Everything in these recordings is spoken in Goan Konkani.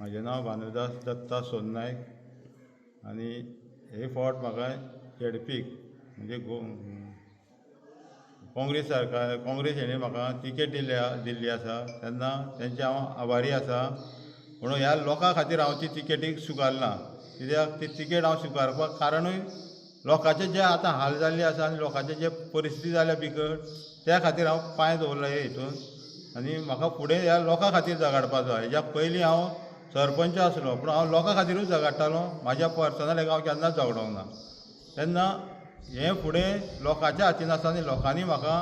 म्हाजें नांव भानुदास दत्ता सोननायक आनी हे फावट म्हाका झेडपीक म्हणजे काँग्रेस सरकार काँग्रेस हेणी म्हाका तिकेट दिल्ली दिल्ली आसा तेन्ना तेंचे हांव आभारी आसा. म्हणून ह्या लोकां खातीर हांव ती तिकेटीक स्विकारना, कित्याक ती तिकेट हांव स्विकारपाक कारणूय लोकांचे जे आतां हाल जाल्ले आसा आनी लोकांचे जे परिस्थिती जाल्या बिकट, त्या खातीर हांव पांय दवरला हे हितून. आनी म्हाका फुडें ह्या लोकां खातीर झगडपाचो. हेज्या पयलीं हांव सरपंच आसलो, पूण हांव लोकां खातीरूच झगडटालो, म्हाज्या पर्सनल हांव केन्नाच झगडोंक ना. तेन्ना हें फुडें लोकांच्या हातीन आसा आनी लोकांनी म्हाका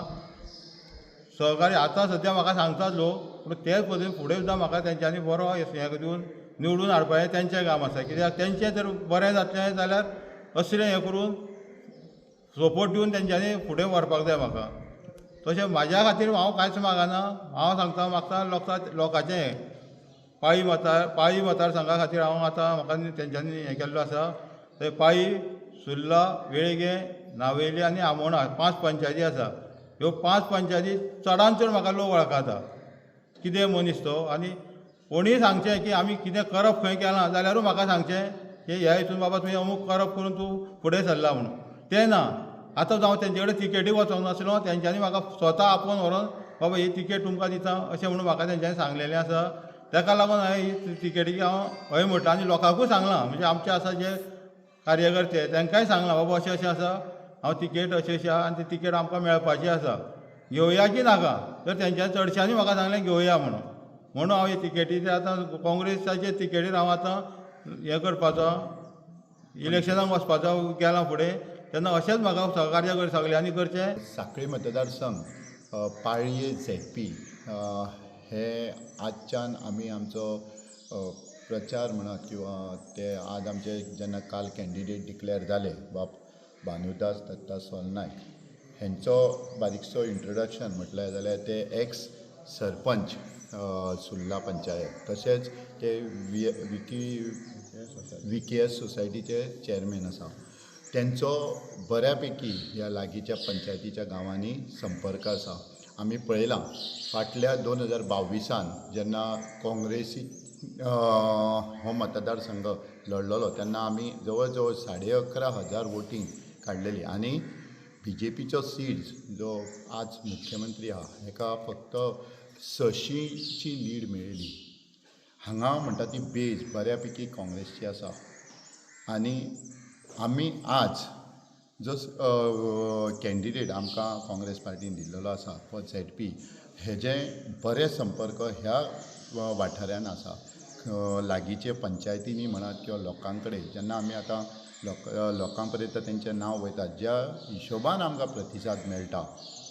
सहकार्य आतां सद्या म्हाका सांगतात लोक, पूण तेच पद्दतीन फुडें सुद्दां म्हाका तेंच्यांनी बरो हें दिवन निवडून हाडपाचें तेंचें काम आसा. कित्याक तेंचें जर बरें जातलें जाल्यार असलें हें करून सपोर्ट दिवन तेंच्यांनी फुडें व्हरपाक जाय म्हाका. तशें म्हाज्या खातीर हांव कांयच मागना, हांव सांगता म्हाका लोकांचें हें पाळी मतदार, पाळी मतदारसंघा खातीर हांव आतां म्हाका तेंच्यांनी हें केल्लो आसा. थंय पाळी, सुर्ला, वेळगें, नावेली आनी आमोणा 5 पंचायती आसा. ह्यो 5 पंचायती चडान चड म्हाका लोक वळखता कितें मनीस तो. आनी कोणीय सांगचें की आमी कितें करप खंय केलां जाल्यारूय म्हाका सांगचें की ह्या हितून बाबा तुवें अमूक करप करून तूं फुडें सरला म्हणून, तें ना. आतां जावं तेंचे कडेन तिकेटी वचोंक नासलो, तेंच्यांनी म्हाका स्वता आपोवन व्हरोन बाबा ही तिकेट तुमकां दिता अशें म्हणून म्हाका तेंच्यांनी सांगलेलें आसा. तेका लागून हांवें ही तिकेटी हांव हय म्हणटा आनी लोकांकूय सांगलां, म्हणजे आमचे आसा जे कार्यकर्ते तेंकांय सांगलां बाबा अशें अशें आसा, हांव तिकेट अशें अशें आहा आनी ती तिकेट आमकां मेळपाची आसा, घेवया की नाका. तर तेंच्या चडश्यांनी म्हाका सांगलें घेवया म्हणून, म्हणून हांव हे तिकेटीचेर आतां काँग्रेसाचे तिकेटीर हांव आतां हें करपाचो, इलेक्शनाक वचपाचो गेला फुडें. तेन्ना अशेंच म्हाका सहकार्य सगल्यांनी करचें. साखळी मतदारसंघ पाळये झेडपी हे आजच्यान आमी आमचो प्रचार म्हणात किंवा ते आज आमचे जेन्ना काल कॅन्डिडेट डिक्लेअर जाले बाब भानुदास दत्ता सोलनायक हेंचो बारीकसो इंट्रोडक्शन म्हटलें जाल्यार ते एक्स सरपंच सुर्ला पंचायत, तशेंच ते व्ही के एस सोसायटीचे चेअरमॅन आसा. तेंचो बऱ्या पैकी ह्या लागींच्या पंचायतीच्या गांवांनी संपर्क आसा. आमी पळयलां फाटल्या 2022 जेन्ना काँग्रेसी हो मतदारसंघ लढलेलो तेन्ना आमी जवळ जवळ 11,500 वोटींग काडलेली आनी बी जे पीचो सीड्स जो आज मुख्यमंत्री आहा हेका फक्त 600ची लीड मेळिल्ली. हांगा म्हणटा ती बेज बऱ्या पैकी काँग्रेसची आसा आनी आमी आज जो कॅन्डिडेट आमकां काँग्रेस पार्टीन दिल्लेलो आसा हो झेड पी हेजे बरे संपर्क ह्या वाठारान आसा. लागींचे पंचायतींनी म्हणात किंवा लोकां कडेन जेन्ना आमी आतां लोकां पर्यंत तेंचें नांव वयता, ज्या हिशोबान आमकां प्रतिसाद मेळटा,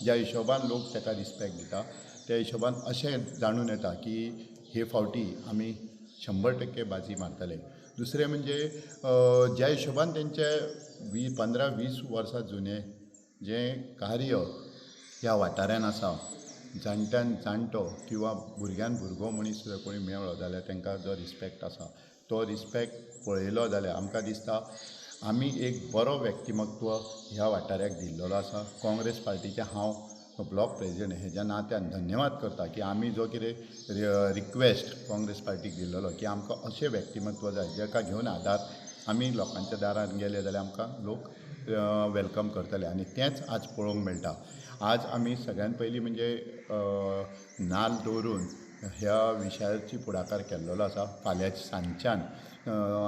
ज्या हिशोबान लोक ताका रिस्पेक्ट दिता, त्या हिशोबान अशें जाणून येता की हे फावटी आमी 100% बाजी मारतले. दुसरें म्हणजे ज्या हिशोबान तेंचे 15-20 वर्सां जुनें जें कार्य ह्या वाठारान आसा, जाणट्यान जाणटो किंवा भुरग्यान भुरगो मनीस जर कोणी मेळ्ळो जाल्यार तांकां जो रिस्पेक्ट आसा तो रिस्पेक्ट पळयलो जाल्यार आमकां दिसता आमी एक बरो व्यक्तिमत्व ह्या वाठाराक दिल्लेलो आसा. काँग्रेस पार्टीचे हांव ब्लॉक प्रेजिडेंट हेज्या नात्यान धन्यवाद करता की आमी जो कितें रिक्वेस्ट काँग्रेस पार्टीक दिल्लेलो की आमकां अशें व्यक्तिमत्व जाय जेका घेवन आदार आमी लोकांच्या दारांत गेले जाल्यार आमकां लोक welcome करतले आनी तेंच आज पळोवंक मेळटा. आज आमी सगळ्यान पयलीं म्हणजे नाल दवरून ह्या विशयाची फुडाकार केल्लो आसा. फाल्यां सांजच्यान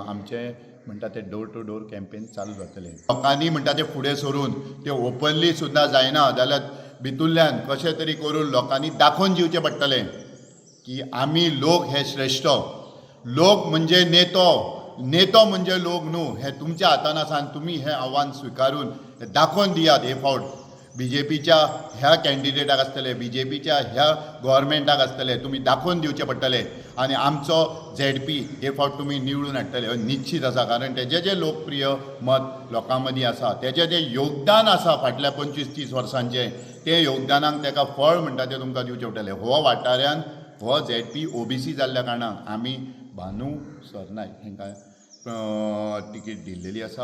आमचें म्हणटा ते डोर टू डोर कॅम्पेन चालू जातलें. लोकांनी म्हणटा ते फुडें सरून ते ओपनली सुद्दां जायना जाल्यार भितुल्ल्यान कशें तरी करून लोकांनी दाखोवन दिवचें पडटलें की आमी लोक हे श्रेश्ठ, लोक म्हणजे नेतो, नेतो म्हणजे लोक न्हू, हें तुमच्या हातान आसा आनी तुमी हें आव्हान स्विकारून दाखोवन दियात. हे फावट बी जे पीच्या ह्या कॅन्डिडेटाक आसतले, बी जे पीच्या ह्या गव्हर्मेंटाक आसतले, तुमी दाखोवन दिवचें पडटलें आनी आमचो झेड पी हे फावट तुमी निवडून हाडटले हो निश्चीत आसा. कारण तेजें जें लोकप्रिय मत लोकां मदीं आसा, तेजें जें योगदान आसा फाटल्या 25-30 वर्सांचें, तें योगदानाक ताका फळ म्हणटा तें तुमकां दिवचें पडटलें. हो वाठारान हो Z P O B C जाल्ल्या कारणान आमी भानू सरनायक हांकां तिकेट दिल्लेली आसा.